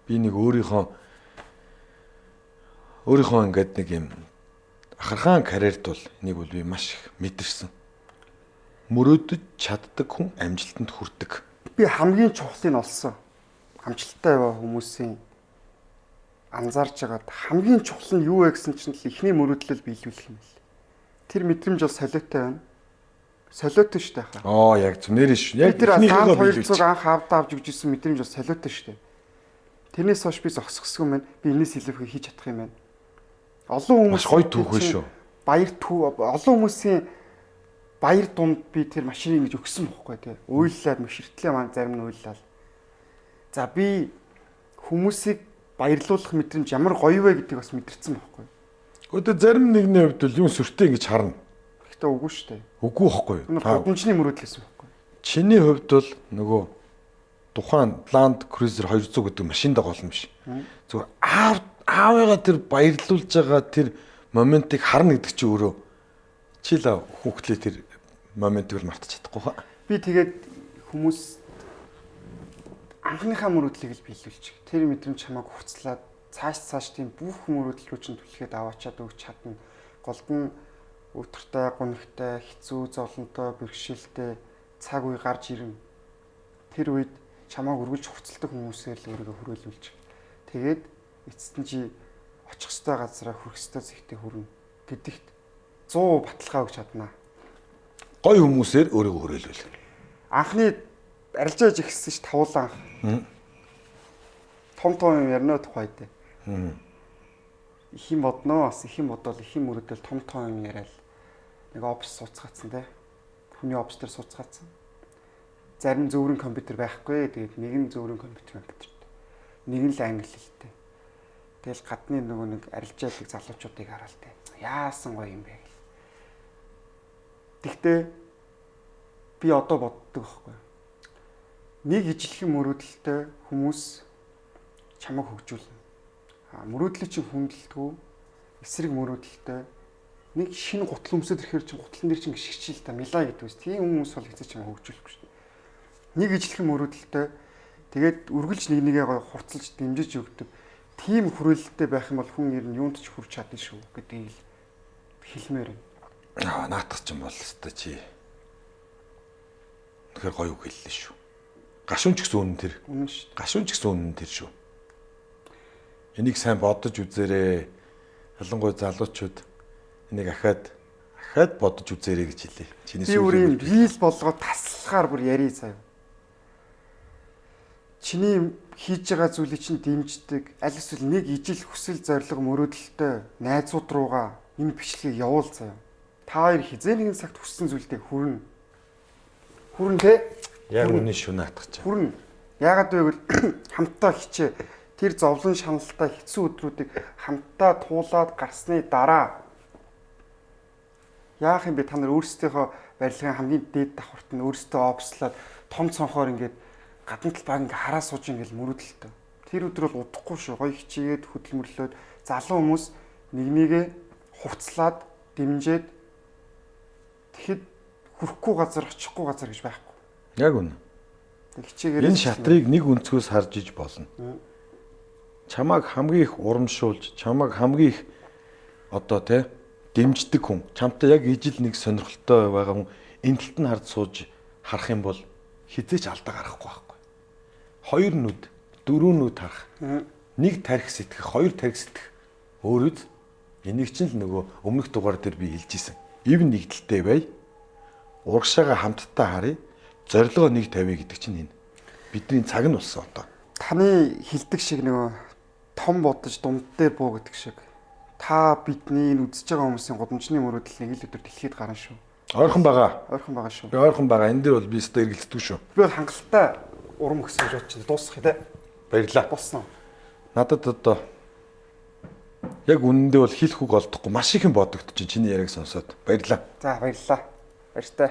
Би нэг өөрийнхөө ингээд нэг юм ахархаан карьерт бол энийг бол би маш их мэдэрсэн. Мөрөөдөж чаддаг хүн амжилтанд хүрдэг. Би хамгийн чухлыг нь олсон. Амжилттай яваа хүмүүсийн анзаарч байгаад хамгийн чухал нь юу вэ гэсэн чинь л эхний мөрөөдлөл биелүүлэх юм бэл. Тэр мэдрэмж бол солиотой байна. Солиотой шүү дээ хаа. Аа яг зөв нэрээ шүү. Яг тэр 200 анх авдаа авч өгч ирсэн мэдрэмж бол солиотой шүү дээ. Тэрнээс хойш би зогсгосон юм байна. Би энэс илүү их хийж чадах юм байна. Олон хүмүүс маш гоё түүх вэ шүү. Баяр түүх олон хүмүүсийн баяр дунд би тэр машиныг ингэж өгсөн бохгүй тий. Уйллаад мөшөртлээ маань зарим нь уйллаа. За би хүмүүсийг баярлуулах мэдрэмж ямар гоё вэ гэдгийг бас мэдэрсэн бохгүй. Гэхдээ зарим нэгний хувьд бол юм сүртэй ингэж харна. Гэхдээ үгүй шүү дээ. Үгүй бохгүй. Гудамжны мөрөөдлөөс бохгүй. Чиний хувьд бол нөгөө тухайн Land Cruiser 200 гэдэг машинд гол юм биш. Зүгээр аавыгаа тэр баярлуулж байгаа тэр моментыг харна гэдэг чи өөрөө чи л хүүхдлээ тэр моментыг л мартаж чадахгүй хаа. Би тэгээд хүмүүс анхныхаа мөрөөдлийг л биелүүлчих. Тэр мэдрэмж чамайг хувцлаад цааш тийм бүх мөрөөдөл рүү чинь түлхээд аваачаад өгч чадна. Голд нь өдөртэй, гунигтай, хэцүү, зовлонтой, бэрхшээлтэй цаг үе гарч ирнэ. Тэр үед чамайг үргэлж хувцалдаг хүмүүсээр л өөрийгөө хүрээлүүлж. Тэгээд эцэст нь чи очих ёстой газараа хүрэх ёстой зэгтээ хүрнэ гэдэгт 100 баталгаа өгч чадна. Гой хүмүүсээр өөрийгөө хүрээлүүл. Анхны арилжааж ихсэн ш тавуулан анх. Том том юм ярина тухайд. Их юм бодноо, бас их юм бодвол их юм мөрөдөл том том юм яриад нэг офис сууцгаацсан те. Хүний офис дээр сууцгаацсан. Зарим зөвөрөн компьютер байхгүй. Тэгээд нэг нь зөвөрөн компьютертэй. Нэг нь л англи хэлтэй. Тэгэл гадны нөгөө нэг арилжаадаг залуучуудыг хараад те. Яасан гоё юм бэ гэл. Тэгтээ би одоо боддог байхгүй. Нэг ижилхэн мөрөөдөлтэй хүмүүс чамайг хөгжүүлнэ. А мөрөөдлийг чинь хүндэлдэггүй, эсрэг мөрөөдөлтэй нэг шинэ гутал өмсөд ирэхээр чинь гутлан дээр чинь гიშгчил та милаа гэдэг үс. Тийм хүмүүс бол хэзээ чамайг хөгжүүлэхгүй шүү дээ. Нэг ижилхэн мөрөөдөлтэй тэгээд үргэлж нэг нэгээ гоё хурцлж дэмжиж өгдөг. Тийм хүрээлэлтэй байх юм бол хүн ер нь юунд ч хүрч чадна шүү гэдгийг л хэлмээр байна. Аа наатах ч юм бол өстой чи. Тэгэхээр гоё үг хэллээ шүү. Гашуун ч гэсэн үнэн тэр. Үнэн шүү. Гашуун ч гэсэн үнэн тэр шүү. Энийг сайн бодож үзээрэй. Ялангуяа залуучууд энийг ахаад бодож үзээрэй гэж хэлье. Чиний сүүлийн бүр юм биел болгоод таслахаар бүр ярий заяа. Чиний хийж байгаа зүйлийг чинь дэмждэг. Аль эсвэл нэг ижил хүсэл зорилго мөрөөдөлтэй найзууд руугаа энэ бичлэгийг явуул заяа. Та хоёр хизээ нэгэн цагт хүссэн зүйлдээ хүрнэ. Хүрнэ те. Яг үнэн шүү наатах чинь. Хүрнэ. Яагаад вэ гэвэл хамтдаа хичээ. Тэр зовлон шаналтай хэцүү өдрүүдийг хамтдаа туулаад гарсны дараа яах юм бэ? Та нар өөрсдийнхөө барилгын хамгийн дээд давхарт нь өөрсдөө офслоод том цонхоор ингээд гадна талбайг ингээ хараа сууж ингээл мөрөөдөлтөө. Тэр өдөр бол удахгүй шүү. Гоё хичээгээд хөдөлмөрлөөд залуу хүмүүс нэг нэгээ хувцлаад дэмжиж тэгэхэд хүрэхгүй газар очихгүй газар гэж байхгүй. Яг үнэ. Хичээгээр энэ шатрыг нэг өнцгөөс харж иж болно. Чамааг хамгийн их урамшуулж, чамааг хамгийн их одоо те дэмждэг хүн, чамтай яг ижил нэг сонирхолтой байгаа хүн энэ талд нь харж сууж харах юм бол хизээч алдаа гаргахгүй байхгүй. Хоёр нүд, дөрөв нүд харах. Нэг тарих сэтгэх, хоёр тарих сэтгэх өөр үз. Энийг чинь л нөгөө өмнөх дугаар дээр би хэлж исэн. Ив нэгдэлтэй бай. Урагшаага хамтдаа харъя. Зорилгоо нэг тавья гэдэг чинь энэ. Бидний цаг нь болсон одоо. Таны хэлдэг шиг нөгөө том бодож дунд дээр буу гэдэг шиг. Та бидний энэ үзэж байгаа хүмүүсийн гудамжны мөрөөдөл нэг л өдөр дэлхийд гарна шүү. Ойрхон байгаа. Ойрхон байгаа шүү. Би ойрхон байгаа. Энэ дээр бол би өстой эргэлздэг шүү. Би бол хангалттай урам өгсөн гэж бодож байна. Дуусгах тий. Баярлалаа. Дуусна уу? Надад одоо яг үнэндээ бол хэлэх үг олдохгүй маш их юм бодогдчих чиний яриаг сонсоод. Баярлалаа. За баярлалаа. Баяртай.